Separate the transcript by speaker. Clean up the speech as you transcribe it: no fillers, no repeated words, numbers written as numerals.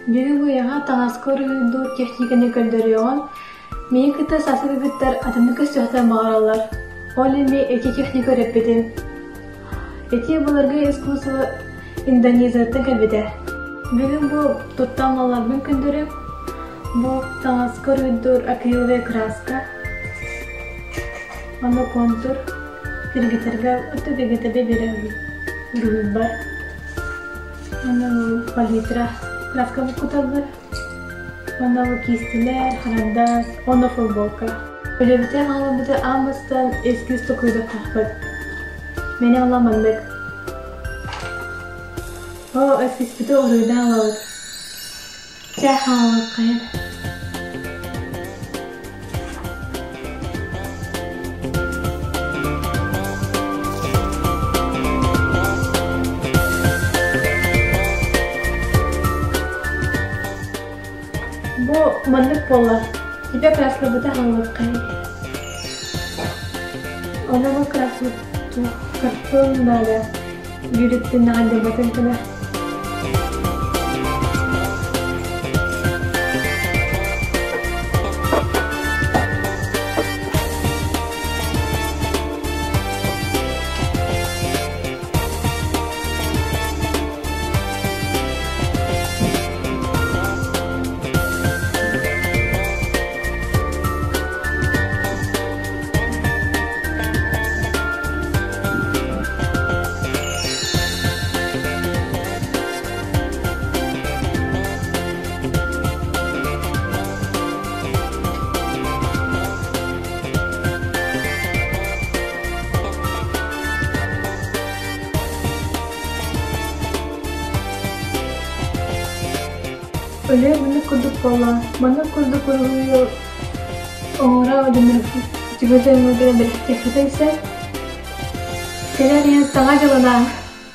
Speaker 1: Бүгүн бу үйэҕэ таҥаска уруһуйдуур техниканы көрдөрүөҕүм. Миигин кытта саҥа кыргыттар атыннык көрсүөхтэрин баҕараллар. Ол эмиэ ити техника үөрэппитим. Ити былыргы искусство Индонезияттан кэлбитэ. Бүгүн бу туттан малларбын көрдөрүм. Бу таҥаска уруһуйдуур акриловая краска. Онно контур киргитэргэ киргитэбэ биэрэр уруһуйбар. Уонна бу палитра краска куталлар. Уонна бу киистилэр, харандаас, уонна футболка. Үлэбитин хаалбыты аан бастаан эскиз токуйдахтаахпыт. Мени ала маннык. О, эскизпити уруйдаан ылабыт. Чэ, хаалыаххайын. Бу маннык буолла. Тебе краскабыты хаалыаххайын. Ону бу краскабыт картон надо. Бүлүттүн наҕандырбатын гына. Өлөө маннык курдук буолла. Маннык курдук уруһуйу оҥоро дьоннорбут чугас дьоммутугар бэлэхтиэххитин сөп. Кэлэр иһэн Саҥа дьылынан!